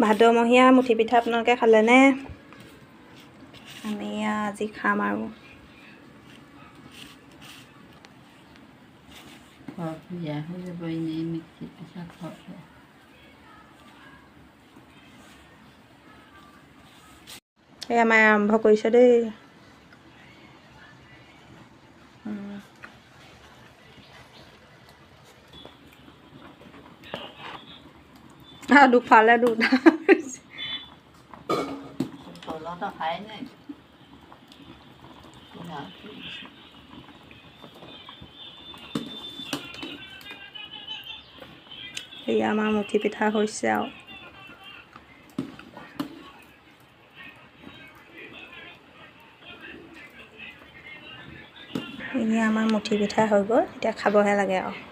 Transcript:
ভাদমহীয়া মুঠি পিঠা আপোনালোকে খালেনে? আমি আজি খাম আৰু। এই আমাৰ আৰম্ভ কৰিছে দেই। দুফালে দুটা। এয়া আমাৰ মুঠি পিঠা হৈছে আৰু। এয়া আমাৰ মুঠি পিঠা হৈ গ'ল, এতিয়া খাবহে লাগে আৰু।